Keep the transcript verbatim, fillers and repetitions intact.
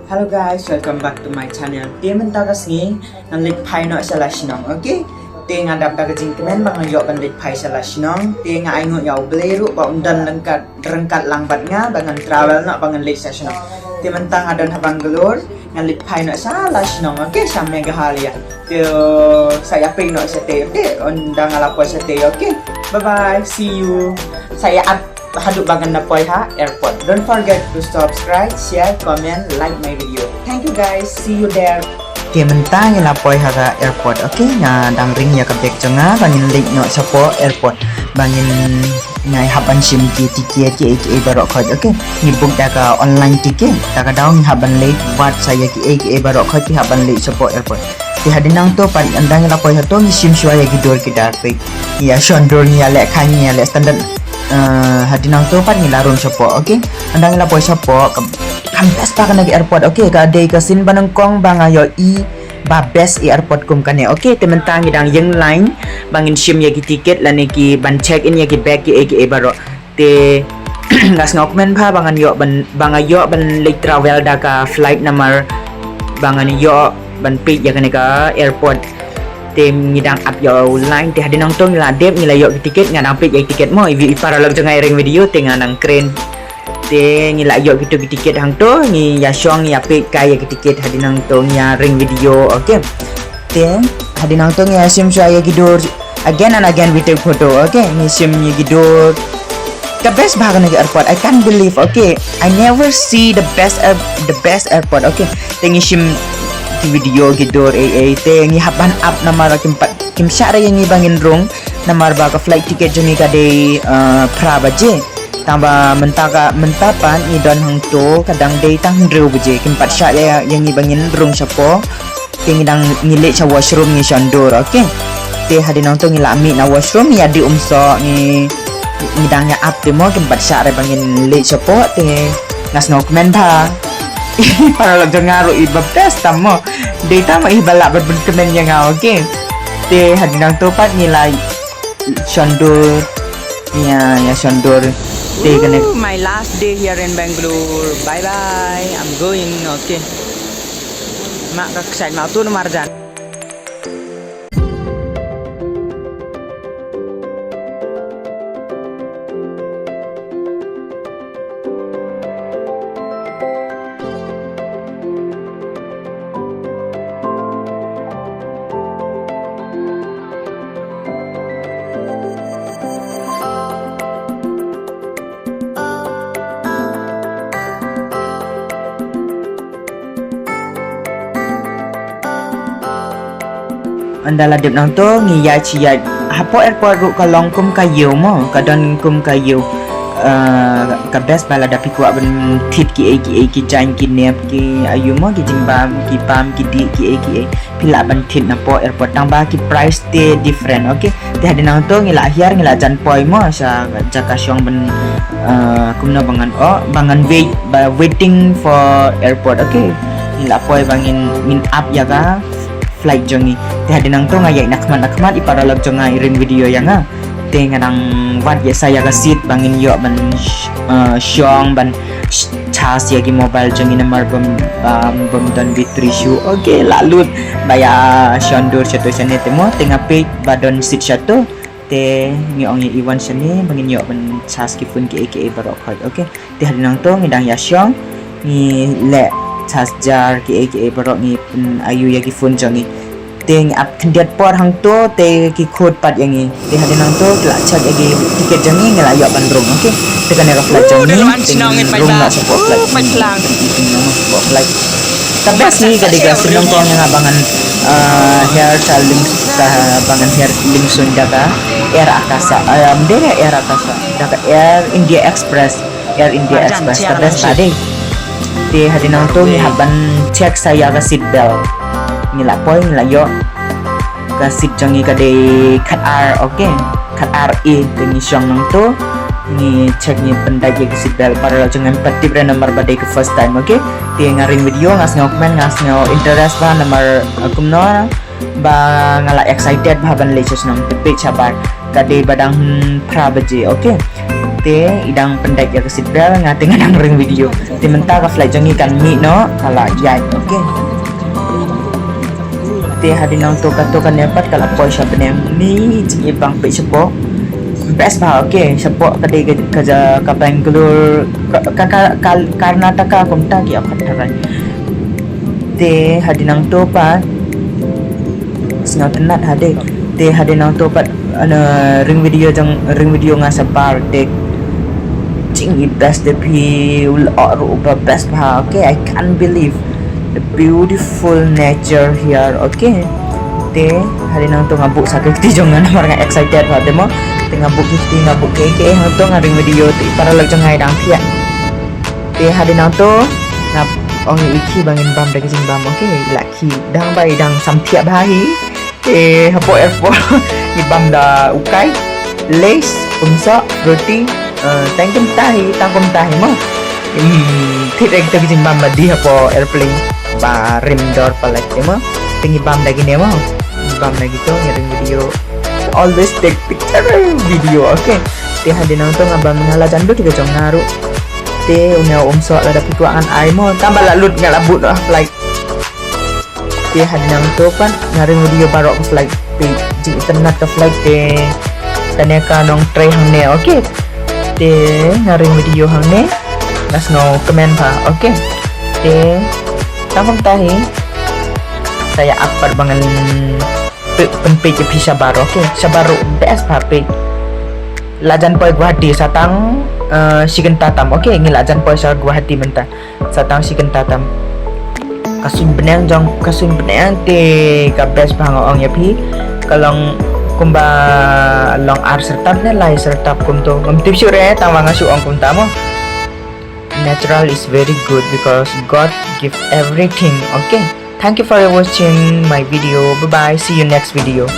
Hello guys, welcome back to my channel. Te mynta ka sngi ngan leit phai noh sha la shnong, okay? Te nga dap da ka jingkmen ba ngan ïoh ban leit phai sha la shnong. Te nga ai nguh ïa U Blei ruh ba un don ryngkat, ryngkat lang bad nga ba ngan travel noh ba ngan leit sha shnong. Te mynta nga don ha Bangalore, ngan leit phai noh sha la shnong, okay? Sha Meghalaya. Te sa ïa peit noh shatei, okay? Ynda nga la poi shatei, okay? Bye bye, see you. Sa ïa ap haduh ba ngan da poi ha airport. Don't forget to subscribe, share, comment, like my video. Thank you guys. See you there. Te mynta ngi la poi ha ka airport. Okay, nga dang ring ïa ka bag jong nga ba ngin leit noh shapoh airport. Ba ngin, nga hap ban shim ki ticket kiei kiei baroh khoit. Okay, ngi book da ka online ticket. Da ka daw ngi hap ban leit wad sa ïa kiei kiei baroh khoit ki hap ban leit shapoh airport. Te hadien nangto pat ynda ngi la poi hato ngi shim shuwa ïa ki dur ki dar peit. Ngi ïa shon dur, ngi ïa leh kha, ngi ïa leh standard. Eh, hadien nangto pat ngi la rung shapoh, okay? Ynda ngi la poi shapoh, kam, kam best bha kane ka airport, okay? Ka dei ka sien ba nyngkong ba nga ïohi ba best airport kum kane, okay? Te mynta ngi dang ïeng line ba ngin shim ïa ki ticket lane ki ban check in ïa ki bag kiei kiei baroh. Te nga sngewkmen bha ba ngan ïoh ban, ba nga ïoh ban leit travel da ka flight namar ba ngan ïoh ban peit ïa kane ka airport. Te ngi dang ap ïa u line, te hadien nangto ngi la dep, ngi la ïoh ki ticket, nga dang peit ïa ki ticket mo, i, i paralok jong nga i ring video, te nga dang kren. Te ngi la ïoh kito ki ticket hangto, ngi ïa shong, ngi ïa peit kai ïa ki ticket, hadien nangto ngi ïa ring video, okay. Te hadien nangto ngi ïa shim shuwa ïa ki dur, again and again we take photo, okay. Ngi shim ïa ki dur. Ka best bha kane ka airport, I can't believe, okay. I never see the best air, the best airport, okay. Te ngi shim ki video ki dur ei ei, te ngi hap ban ap namar kim pat, kim shah re ïa ngi ba ngin rung namar ba ka flight ticket jong ngi ka dei, eh, phra baje. Tang ba mynta ka, mynta pat ngi don hangto ka dang dei tang hynriew baje, kim pat shah ïa, ïa ngi ba ngin rung shapoh. Te ngi dang, ngi leit sha washroom ngi shon dur, okay. Te hadien nangto ngi la mih na washroom, ngi ïa dih umsoh, ngi, ngi dang ïa ap te mo, kim pat shah re ba ngin leit shapoh, te nga sngewkmen bha. Paralok jong nga ruh i ba best tam mo. Dei tam i ba lah ban pynkmen ïa nga, okay. Te hadien nangto pat ngi la shon dur. Ïa, ïa shon dur. Te kane. Ooh, my last day here in Bangalore. Bye bye. I'm going. Okay. Mak ka ksai ma tu na marjan. Ynda la dep nangto ngi ïaid shi ïaid. Hapoh airport ruh ka long kum ka ïew mo, ka don kum ka ïew. Eh, ka best ba lada phi kwah ban thied kiei kiei, ki jaiñ ki nep, ki aïu mo, ki jingbam, ki bam, ki dih, kiei kiei, phi lah ban thied napoh airport, tang ba ki price te different, okay. Te hadien nangto ngi la hiar, ngi la jan poi mo sha jaka shong ban, eh, kumno ba ngan, oh, ba ngan wait, ba waiting for airport, okay. Ngi la poi ba ngin, ngin ap ïa ka flight jong ngi. Te hadien nangto nga ïaid na khmat na khmat, i paralok jong nga i ring video ïa nga. Te nga dang wad ïa sa ïa ka seat ba ngin ïoh ban sh-, eh, shong ban sh-, charge ïa ki mobile jong ngi namar bym, bym, bym don battery shuh. Okay, la lut ba ïa shon dur shato shane te mo, te nga peit ba don seat shato. Te ngi ong ïa i wan shane ba ngin ïoh ban charge ki phone kiei kiei baroh khoit, okay. Te hadien nangto ngi dang ïa shong, ngi leh charger kiei kiei baroh, ngi pyn aïu ïa ki phone jong ngi. Te ngi ap khyndiat por hangto te ki khot pat ïa ngi. Te hadien nangto ki la check ïa ki ticket jong ngi, ngi la ïoh ban rung, okay. Te kane ka flight jong ngi, te ngi rung noh shapoh flight. Shapoh flight. Ka best ngi ka dei ka sdang kong ïa nga ba ngan, ah, hiar sha lyng, ka, ba ngan hiar lyngshun da ka Air Akasa, ah, ym dei Air Akasa, da ka Air India Express. Air India Express, ka best bha dei. Te hadien nangto ngi hap ban check sa ïa ka seat belt. Ngi la poi, ngi la ïoh. Ka seat jong ngi ka dei khat ar, okay. Khat ar A, te ngi shong nangto. Ngi check, ngi pyndait ïa ka seat belt, paralok jong nga, ym pat tip re namar ba dei ka first time, okay. Te nga ring video, nga sngewkmen, nga sngew interest bha namar, uh, kumno ba nga la excited bha ban leit sha shnong. Te peit shabar, ka dei ba dang, hmm, phra baje, okay. Te i dang pyndait ïa ka seat belt, nga te nga nang ring video. Te mynta ka flight jong ngi kan mih noh, ka la ïaid, okay. Te hadien nangto kato kane pat ka la poi sha bneng, ni jingïabang peit shapoh. Best bha, okay, shapoh ka dei ka, ka, ka Bangalore, ka, ka, ka, ka Karnataka kumta ki ap tharai. Te hadien nangto pat sngewtynnat hadien. Te hadien nangto pat, ano, ring video jong, ring video nga shabar te. Jing i best te phi, u lyoh ruh uba best bha, okay, I can't believe the beautiful nature here, okay. Te hadien nangto nga buh sa ki kti jong nga namar nga excited bha te mo. Te nga buh ki kti, nga buh ki, ki, hangto nga ring video te i paralok jong nga i dang thiah. Te hadien nangto nga ong ïa i khie ba ngin bam da ki jingbam, okay, i la khie dang ba i dang samthiah bha hi. Te hapoh airport ngi bam da u kai, Lays, kumsoh, roti, eh, tang kumta hi, tang kumta hi mo. Hmm, thied ïa kita ki jingbam ba die hapoh airplane ba rim dor palat te mo. Te ngi bam da kine mo. Ngi bam da kito, ngi ring video. Always take picture, video, okay. Te hadien nangto nga bam, nga la jan lut ïa ka jong nga ruh. Te une u umsoh lada phi kwah ngan ai mo, tang ba la lut nga la bud noh ha flight. Te hadien nangto pat nga ring video baroh ka flight. Te jingitynnat ka flight te kane ka nongtrei hangne, okay. Te nga ring video hangne, nga sngewkmen bha, okay. Te tang kumta hi, sa ïa ap pat ba ngan pyn-, pynpeit ïa phi shabar, okay. Shabar ruh best bha peit. La jan poi Guwahati sa tang, eh, shi kynta tam, okay. Ngi la jan poi sha Guwahati mynta. Sa tang shi kynta tam. Ka suiñ bneng jong, ka suiñ bneng te ka best bha nga ong ïa phi. Ka long kumba long ar syrtap ne lai syrtap kumto. Ngam tip shuh re, tang ba nga shu ong kumta mo. Natural is very good because God give everything, okay? Thank you for watching my video. Bye bye. See you next video.